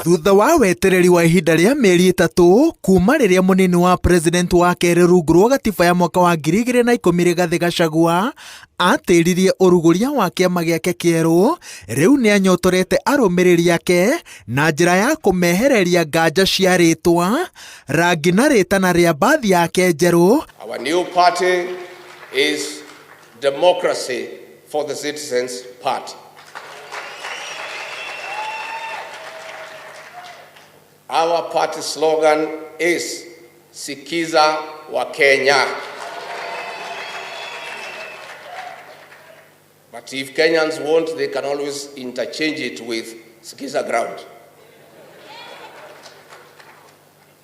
Thutha wa wetereri wa ihinda rĩa mĩeri 3 kuma rĩrĩa mũnini wa president wa kerĩ rungu rwa gatiba ya mwaka wa 2010 Rigathĩ Gachagua atĩririe ũrugũria wa kĩama gĩake kĩerũ, rĩu nĩanyotorete arũmĩrĩri ake na njĩra ya kũmehereria nganja cia rĩtwa, rangi na rĩtana rĩa mbathi yake njerũ. Our new party is Democracy for the Citizens Party. Our party slogan is Sikiza wa Kenya. But if Kenyans want, they can always interchange it with Sikiza ground.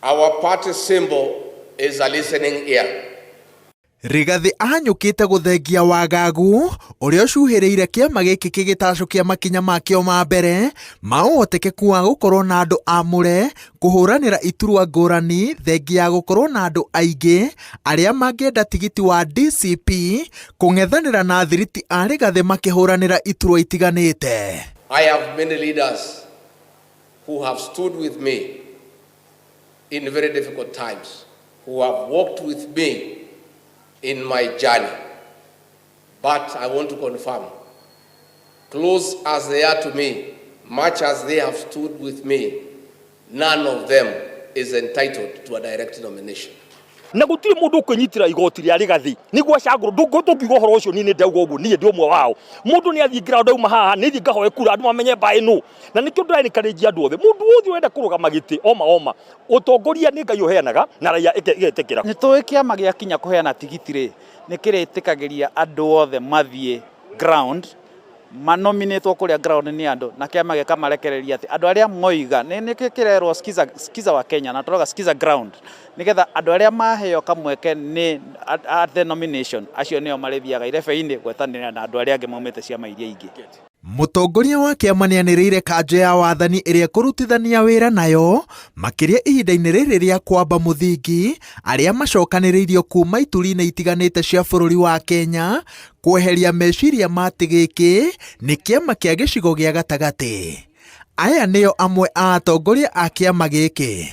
Our party symbol is a listening ear. Rigathĩ ahanyũkĩte gũthengia wagagu ũrĩa ũcuhĩrĩire kĩama gĩkĩ kĩgĩtacũkia makinya makĩo ma mbere ma ũhotekeku wa gũkorwo na andũ amũre kũhũranĩra iturwa ngũrani thengia ya gũkorwo na andũ aingĩ arĩa mangĩenda tigiti wa DCP kũng'ethanĩra na thiriti a Rigathĩ makĩhũranĩra iturwa itiganĩte. I have many leaders who have stood with me in very difficult times, who have walked with me in my journey. But I want to confirm, close as they are to me, much as they have stood with me, none of them is entitled to a direct nomination. Na gutiri mundu ukwinyitira igoti ria Rigathi niguo acagurwo. Ndungiuga uhoro ucio ni ndauga uguo, nie ndi umwe wao. Mundu ni athie ground auma haha ni thie ngahoe kura andu mamenye mbaĩ nu, na nikio ndĩra encourage andu othe, mundu wothe urenda kurugama giti oma oma, utongoria ni Ngai uheanaga na raia igetikira. Nĩ tũĩ kĩama gĩakinya kũheana tigiti rĩ, nĩ kĩrĩtĩkagĩria andũ othe mathiĩ ground manominĩtwo kũrĩa ground nĩ andũ, na kĩama gĩkamarekereria atĩ andũ arĩa moiga nĩ kĩrerwo skiza, skiza wa Kenya na tũroga skiza ground, nĩgetha andũ arĩa maheo kamweke nĩ at the nomination acio nĩo marĩthiaga irebe-inĩ gwetanĩra na andũ arĩa angĩ maumĩte ciama iria ingĩ. Mũtongoria wa kĩama nĩanĩrĩire kanjũ ya wathani ĩrĩa ĩkũrutithania wĩra nayo makĩria ihinda-inĩ rĩrĩ rĩa kwamba mũthingi arĩa macokanĩrĩirio kuma ituri-inĩ itiganĩte cia bũrũri wa Kenya kweheria meciria ma atĩ gĩkĩ nĩ kĩama kĩa gĩcigo gĩa gatagatĩ. Aya nĩo amwe a atongoria a kĩama gĩkĩ.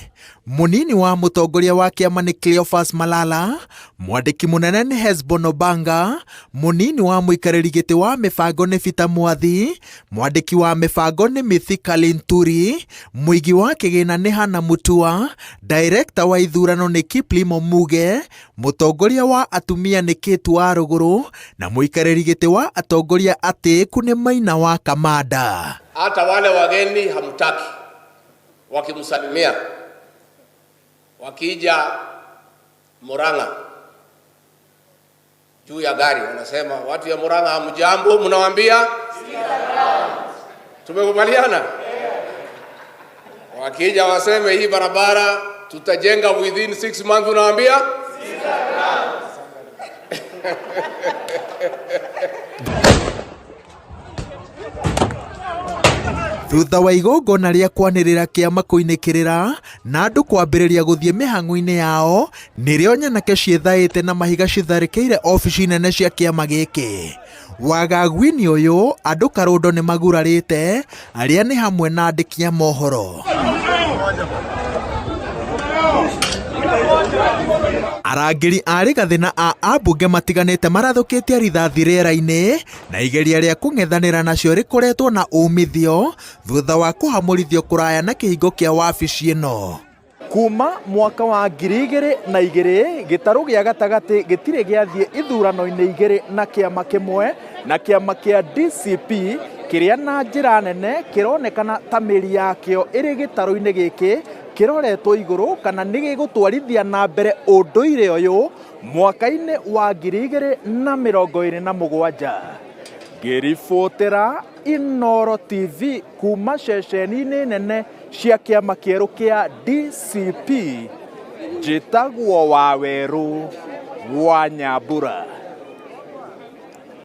Mũnini wa mũtongoria wa kĩama nĩ Cleophas Malala, mwandĩki mũnene nĩ Hesbon Obanga, mũnini wa mũikarĩri gĩtĩ wa mĩbango nĩ Peter Mwathi, mwandĩki wa mĩbango nĩ Mithika Linturi, mũigi wa kĩgĩna nĩ Hannah Mutua, director wa ithurano nĩ Kiplimo Muge, mũtongoria wa atumia nĩ Kate Warũgũrũ, na mũikarĩri gĩtĩ wa atongoria atĩĩku nĩ Maina wa Kamanda. Hata wale wageni hamtaki wakimsalimia, wakija Murang'a juu ya gari wanasema watu ya Murang'a hamjambo, mnawaambia tumekubaliana. Wakija waseme hii barabara tutajenga within 6 months, unawaambia Thutha wa igongona rĩa kwanĩrĩra kĩama kũinĩkĩrĩra na andũ kwambĩrĩria gũthiĩ mĩhang'o-inĩ yao, nĩrĩo nyanake ciĩthaĩte na mahiga citharĩkĩire obici nene cia kĩama gĩkĩ. Wagagu-inĩ ũyũ andũ karũndo nĩ magurarĩte arĩa nĩ hamwe na andĩki a mohoro. Arangĩri a Rigathĩ na a ambunge matiganĩte marathũkĩtie rithathi rĩera-inĩ na igeria rĩa kũng'ethanĩra nacio rĩkoretwo na umithio thutha wa kũhamũrithio kũraya na kĩhingo kĩa wabici ĩno. Kuma mwaka wa 2002 gĩtarũ gĩa gatagatĩ gĩtirĩ gĩathiĩ ithurano-inĩ igĩrĩ na kĩama kĩmwe, na kĩama kĩa DCP kĩrĩa na njĩra nene kĩronekana ta mĩri yakĩo ĩrĩ gĩtarũ-inĩ gĩkĩ kĩroretwo igũrũ kana nĩ gĩgũtwarithia na mbere ũndũire ũyũ mwaka-inĩ wa 2027. Ngĩribotera Inooro TV kuma ceceni-inĩ nene cia kĩama kĩerũ kĩa DCP, njĩtagwo Wawerũ wa Nyambura.